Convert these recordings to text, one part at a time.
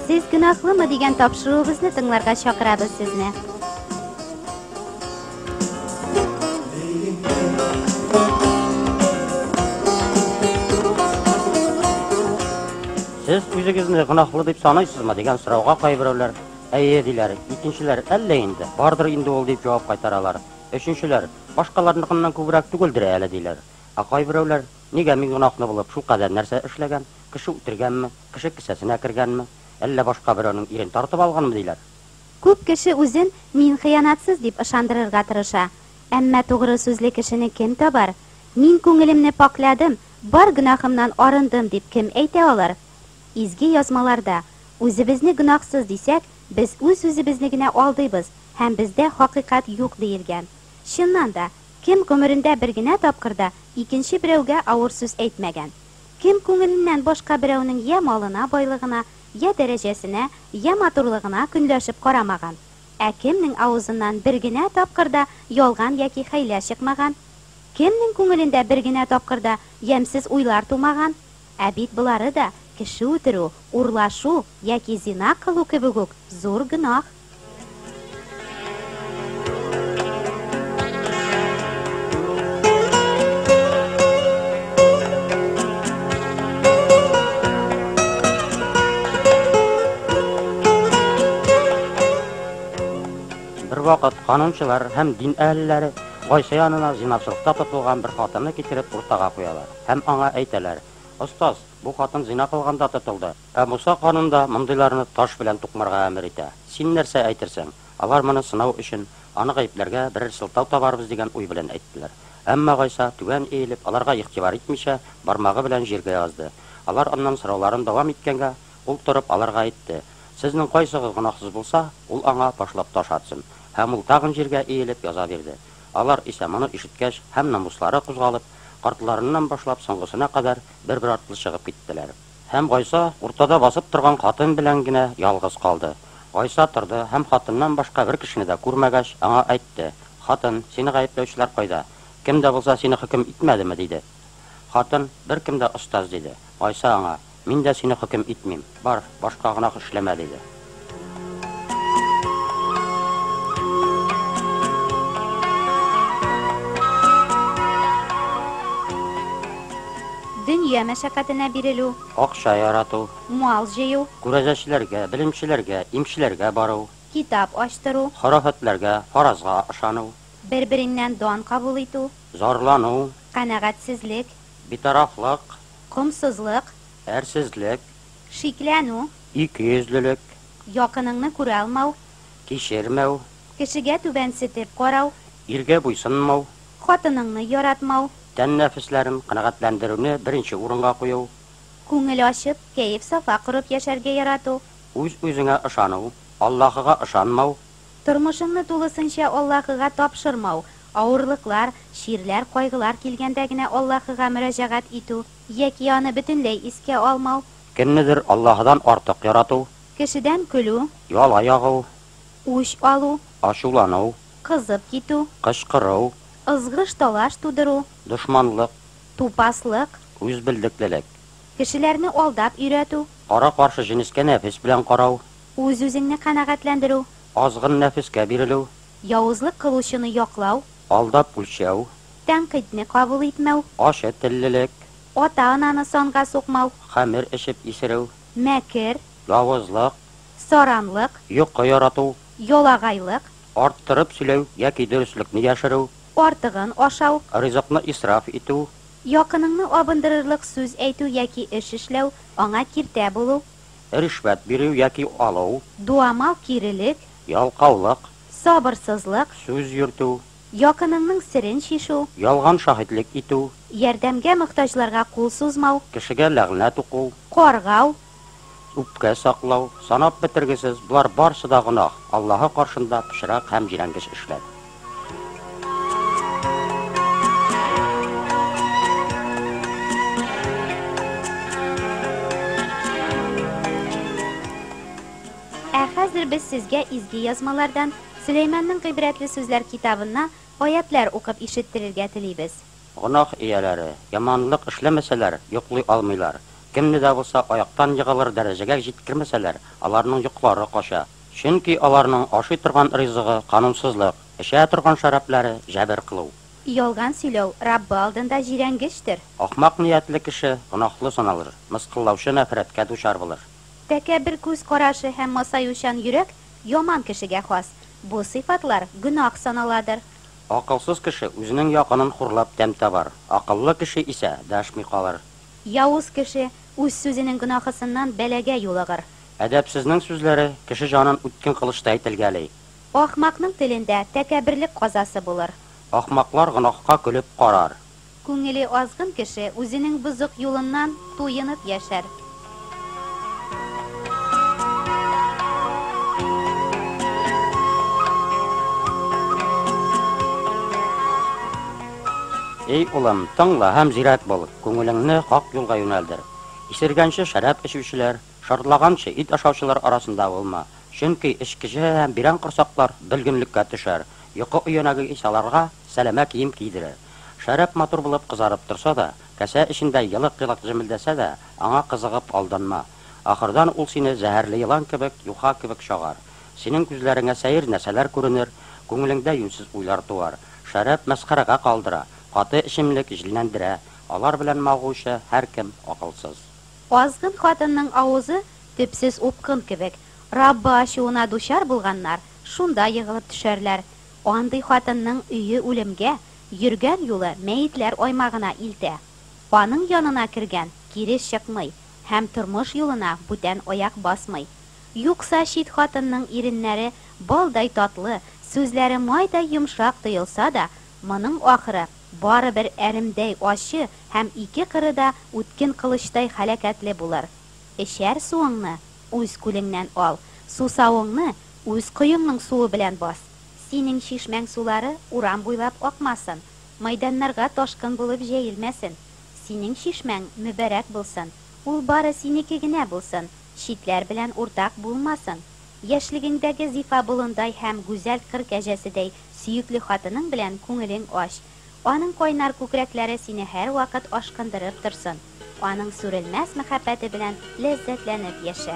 Сез гөнаһлымы дигән тапшыруыбызны тыңларга чакырабыз сезне. Сез үзегезне гөнаһлы дип саныйсызмы дигән сорауга кайберәүләр әйе диләр, икенчеләр әллә инде, бардыр инде ул дип җавап кайтаралар. Өченчеләр башкаларныкыннан күбрәк түгелдер әле диләр. Ә кайберәүләр нигә мин гөнаһлы булып шулкадәр нәрсә эшләгән, кеше үтергәнме, кеше кесәсенә кергәнме, әллә башка берәүнең ирен тартып алганмы диләр. Күп кеше үзен мин хыянатсыз дип ышандырырга тырыша. Әмма тугры сүзле кешене кем табар? Мин күңелемне пакьладым, бар гөнаһымнан арындым дип кем әйтә алыр? Изге язмаларда үзебезне гөнаһсыз дисәк, без үз-үзебезне генә алдыйбыз һәм бездә хакыйкать юк диелгән. Чыннан да, кем гомерендә бер генә тапкыр да икенче берәүгә авыр сүз әйтмәгән? Кем күңеленнән башка берәүнең я малына, байлыгына, я дәрәҗәсенә, я матурлыгына көнләшеп карамаган? Ә кемнең авызыннан бер генә тапкыр да ялган яки хәйлә чыкмаган? Кемнең күңелендә бер генә тапкыр да ямьсез уйлар тумаган? Ә бит болары да кеше үтерү, урлашу яки зина кылу кебек үк зур гөнаһ. Бервакыт канунчылар һәм дин әһелләре Гайсә янына зиначылыкта тотылган бер хатынны китереп уртага куялар һәм аңа әйтәләр: "Остаз, бу хатын зина кылганда тотылды. Ә Муса канунда мондыйларны таш белән тукмарга әмер итә. Син нәрсә әйтерсең?" Алар моны сынау өчен, аны гаепләргә берәр сылтау табарбыз дигән уй белән әйттеләр. Әмма Гайсә, түбән иелеп, аларга игътибар итмичә, бармагы белән җиргә язды. Алар аннан сорауларын дәвам иткәнгә, ул торып аларга әйтте: "Сезнең кайсыгыз гөнаһсыз булса, ул аңа башлап таш атсын." Һәм ул тагын җиргә иелеп яза бирде. Алар исә моны ишеткәч һәм намуслары кузгалып, картларыннан башлап соңгысына кадәр бер-бер артлы чыгып киттеләр. Һәм Гайса уртада басып торган хатын белән генә ялгыз калды. Гайса торды һәм хатыннан башка бер кешене дә күрмәгәч, аңа әйтте: "Хатын, сине гаепләүчеләр кайда? Кем дә булса сине хөкем итмәдеме?" диде. Хатын: "Беркем дә, остаз", диде. Гайса аңа: "Мин дә сине хөкем итмим. Бар, башка гөнаһ эшләмә", диде. Дөнья мәшәкатенә бирелү, Акча ярату, мал җыю, күрәзәчеләргә, белемчеләргә, имчеләргә бару, китап ачтыру, хорафатларга, фаразга ышану, бер-береңнән дан кабул итү, зарлану, канәгатьсезлек, битарафлык, комсызлык, әрсезлек, шикләнү, икейөзлелек, якыныңны күрә алмау, кичермәү, кешегә түбәнсетеп карау, иргә буйсынмау, хатыныңны яратмау, тән нәфесләрен канәгатьләндерүне беренче урынга кую, күңел ачып, кәеф-сафа корып яшәргә ярату, үз-үзеңә ышану, Аллаһыга ышанмау, тормышыңны тулысынча Аллаһыга тапшырмау, авырлыклар, чирләр, кайгылар килгәндә генә Аллаһыга мөрәҗәгать итү яки аны бөтенләй искә алмау, кемнедер Аллаһыдан артык ярату, кешедән көлү, яла ягу, үч алу, ачулану, кызып китү, кычкыру, ызгыш-талаш тудыру, дошманлык, тупаслык, үзбелдеклелек, кешеләрне алдап өйрәтү, кара-каршы җенескә нәфес белән карау, үз-үзеңне канәгатьләндерү, азгын нәфескә бирелү, явызлык кылучыны яклау, алдап үлчәү, тәнкыйтьне кабул итмәү, ачы теллелек, ата-ананы санга сукмау, хәмер эчеп исерү, мәкер, явызлык, саранлык, йокы ярату, ялагайлык, арттырып сөйләү яки дөреслекне яшерү, артыгын ашау, ризыкны исраф итү, якыныңны абындырырлык сүз әйтү яки эш эшләү, аңа киртә булу, ришвәт бирү яки алу, дуамал кирелек, ялкаулык, сабырсызлык, сүз йөртү, якыныңның серен чишү, ялган шаһитлек итү, ярдәмгә мохтаҗларга кул сузмау, кешегә ләгънәт уку, каргау, үпкә саклау, санап бетергесез, болар барысы да гөнаһ, Аллаһы каршында пычрак һәм җирәнгеч эшләр. Ә хәзер без сезгә изге язмалардан Сөләйманның гыйбрәтле сүзләр китабыннан аятлар укып ишеттерергә телибез. Гөнаһ ияләре, яманлык эшләмәсәләр, йоклый алмыйлар. Кемне дә булса аяктан егылыр дәрәҗәгә җиткермәсәләр, аларның йокылары кача. Чөнки аларның ашый торган ризыгы, канунсызлык, эчә торган шәрабләре, җәбер кылу. Ялган сөйләү Раббы алдында җирәнгечтер. Ахмак ниятле кеше гөнаһлы саналыр, мыскыллаучы нәфрәткә дучар булыр. Тәкәббер күз карашы һәм масаючан йөрәк яман кешегә хас, бу сыйфатлар гөнаһ саналадыр. Акылсыз кеше үзенең якынын хурлап тәм табар, акыллы кеше исә дәшми калыр. Явыз кеше үз сүзенең гөнаһысыннан бәлагә юлыгыр. Әдәпсезнең сүзләре кеше җанын үткен кылычтай телгәли. Ахмакның телендә тәкәбберлек казасы булыр. Ахмаклар гөнаһка көлеп карар. Күңеле азгын кеше үзенең бозык юлыннан туенып яшәр. Эй, улым, тыңла һәм зирәк бул, күңелеңне хак юлга юнәлдер. Исергәнче шәраб эчүчеләр, шартлаганчы ит ашаучылар арасында булма. Чөнки эчкече һәм бирән корсаклар бөлгенлеккә төшәр, йокы өянәге исә аларга сәләмә кием кидерер. Шәраб матур булып кызарып торса да, касә эчендә елык-елык җемелдәсә дә, аңа кызыгып алданма. Ахырдан ул сине зәһәрле елан кебек, юха кебек чагар. Синең күзләреңә сәер нәрсәләр күренер, күңелеңдә юньсез уйлар туар. Шәраб мәсхәрәгә калдыра, каты эчемлек җилләндерә, алар белән мавыгучы һәркем акылсыз. Азгын хатынның авызы төпсез упкын кебек. Раббы ачуына дучар булганнар шунда егылып төшәрләр. Андый хатынның өе үлемгә, йөргән юлы мәетләр аймагына илтә. Аның янына кергән кире чыкмый һәм тормыш юлына бүтән аяк басмый. Юкса чит хатынның иреннәре балдай татлы, сүзләре майдай йомшак тоелса да, моның ахыры барыбер әремдәй ачы һәм ике кыры да үткен кылычтай һәлакәтле булыр. Эчәр суыңны үз күлеңнән ал, сусавыңны үз коеңның суы белән бас. Синең чишмәң сулары урам буйлап акмасын, мәйданнарга ташкын булып җәелмәсен. Синең чишмәң мөбарәк булсын, ул бары синеке генә булсын, читләр белән уртак булмасын. Яшьлегеңдәге зифа болындай һәм гүзәл кыр кәҗәседәй сөекле хатының белән күңелең ач. Аның кайнар күкрәкләре сине һәрвакыт ашкындырып торсын. Аның сүрелмәс мәхәббәте белән ләззәтләнеп яшә.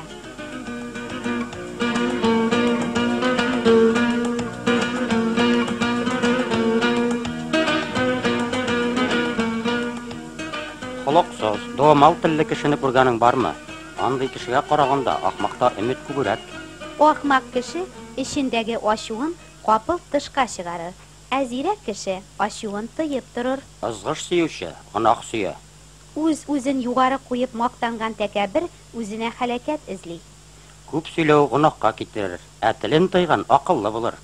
Холыксыз, дуамал телле кешене күргәнең бармы? Андый кешегә караганда ахмакта өмет күбрәк. Ахмак кеше эчендәге ачуын капылт тышка чыгарыр, ә зирәк кеше ачуын тыеп торыр. Ызгыш сөюче гөнаһ сөя. Үз-үзен югары куеп мактанган тәкәббер үзенә һәлакәт эзли. Күп сөйләү гөнаһка китерер, ә телен тыйган акыллы булыр.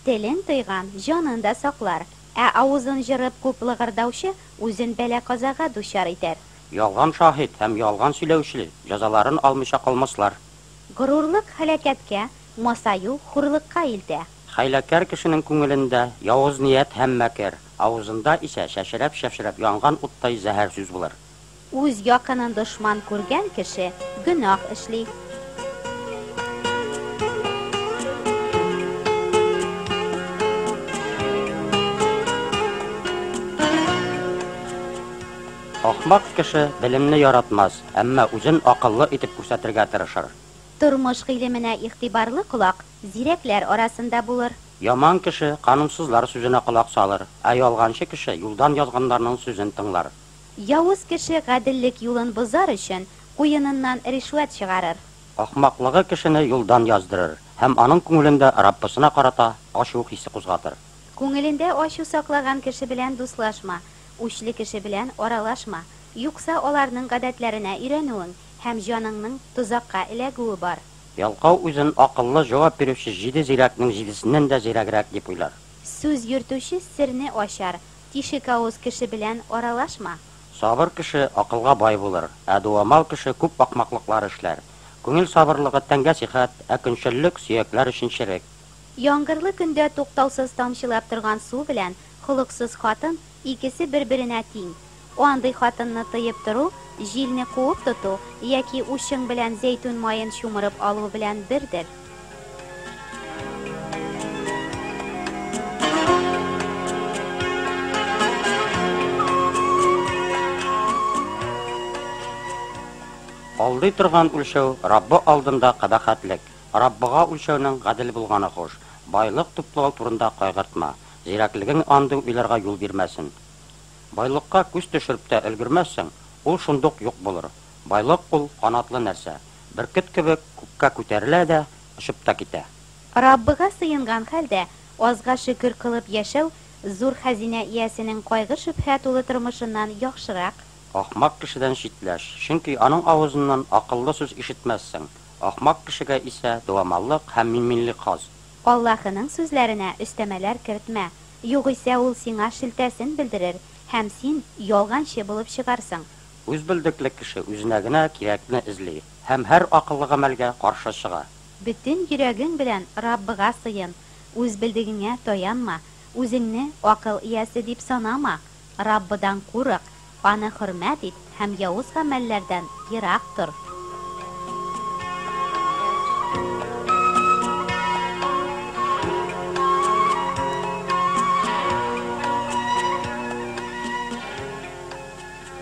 Телен тыйган җанын да саклар, ә авызын җырып күп лыгырдаучы үзен бәла-казага дучар итәр. Ялган шаһит һәм ялган сөйләүче җәзаларын алмыйча калмаслар. Горурлык һәлакәткә, масаю хурлыкка илтә. Хәйләкәр кешенең күңелендә явыз ният һәм мәкер, авызында исә чәчрәп-чәчрәп янган уттай зәһәр сүз булыр. Үз якынын дошман күргән кеше гөнаһ эшли. Ахмак кеше белемне яратмас, әмма үзен акыллы итеп күрсәтергә тырышыр. Тормыш гыйлеменә игътибарлы колак зирәкләр арасында булыр. Яман кеше канунсызлар сүзенә колак салыр, ә ялганчы кеше юлдан язганнарның сүзен тыңлар. Явыз кеше гаделлек юлын бозар өчен куеныннан ришвәт чыгарыр. Ахмаклыгы кешене юлдан яздырыр һәм аның күңелендә Раббысына карата ачу хисе кузгатыр. Күңелендә ачу саклаган кеше белән дуслашма, үчле кеше белән аралашма, юкса аларның гадәтләренә өйрәнүең һәм җаныңның тозакка эләгүе бар. Ялкау үзен акыллы җавап бирүче җиде зирәкнең җидесеннән дә зирәгрәк дип уйлар. Сүз йөртүче серне ачар, тишек авыз кеше белән аралашма. Сабыр кеше акылга бай булыр, ә дуамал кеше күп ахмаклыклар эшләр. Күңел сабырлыгы тәнгә сихәт, ә көнчеллек сөякләр өчен черек. Яңгырлы көндә туктаусыз тамчылап торган су белән холыксыз хатын икесе бер-беренә тиң. Андый хатынны тыеп тору, җилне куып тоту яки учың белән зәйтүн маен чумырып алу белән бердер. Алдый торган үлчәү Раббы алдында кабахәтлек. Раббыга үлчәүнең гадел булганы хуш. Байлык туплау турында кайгыртма. Зирәклегең андый уйларга юл бирмәсен. Байлыкка күз төшереп тә өлгермәссең, ул шундук юк булыр. Байлык ул канатлы нәрсә. Бөркет кебек күккә күтәрелә дә, очып та китә. Раббыга сыенган хәлдә азга шөкер кылып яшәү зур хәзинә иясенең кайгы-шөбһә тулы тормышыннан яхшырак. Ахмак кешедән читләш, чөнки аның авызыннан акыллы сүз ишетмәссең. Ахмак кешегә исә дуамаллык һәм минминлек хас. Аллаһының сүзләренә өстәмәләр кертмә, югыйсә ул сиңа шелтәсен белдерер һәм син ялганчы булып чыгарсың. Үзбелдекле кеше үзенә генә кирәкне эзли һәм һәр акыллы гамәлгә каршы чыга. Бөтен йөрәгең белән Раббыга сыен, үзбелдегеңә таянма, үзеңне акыл иясе дип санама. Раббыдан курык, аны хөрмәт ит һәм явыз гамәлләрдән ерак тор.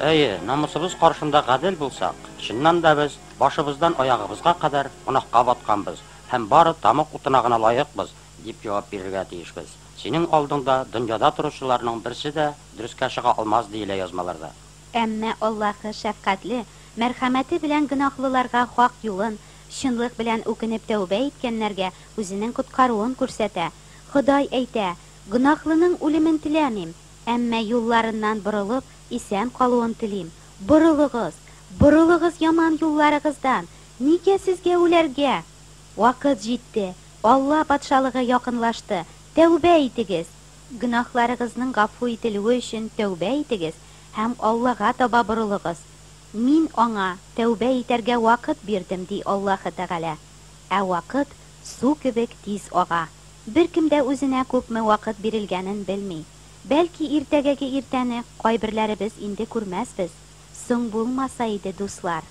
Әйе, намусыбыз каршында гадел булсак, чыннан да без башыбыздан аягыбызга кадәр гөнаһка батканбыз һәм бары тамык утына гына лаекбыз, дип җавап бирергә тиешбез. Синең алдыңда дөньяда торучыларның берсе дә дөрескә чыга алмас, диелә Язмаларда. Әмма Аллаһы шәфкатьле, мәрхәмәте белән гөнаһлыларга хак юлын, чынлык белән үкенеп тәүбә иткәннәргә үзенең коткаруын күрсәтә. Ходай әйтә, Гөнаһлының үлемен теләмим, әмма юлларыннан борылып, исән калуын телим. Борылыгыз, борылыгыз яман юлларыгыздан! Нигә сезгә үләргә? Вакыт җитте, Алла Патшалыгы якынлашты, тәүбә итегез! Гөнаһларыгызның гафу ителүе өчен тәүбә итегез һәм Аллага таба борылыгыз. Мин аңа тәүбә итәргә вакыт бирдем, ди Аллаһы Тәгалә. Ә вакыт су кебек тиз ага. Беркем дә үзенә күпме вакыт бирелгәнен белми. Бәлки иртәгәге иртәне кайберләребез инде күрмәсбез. Соң булмаса иде, дуслар!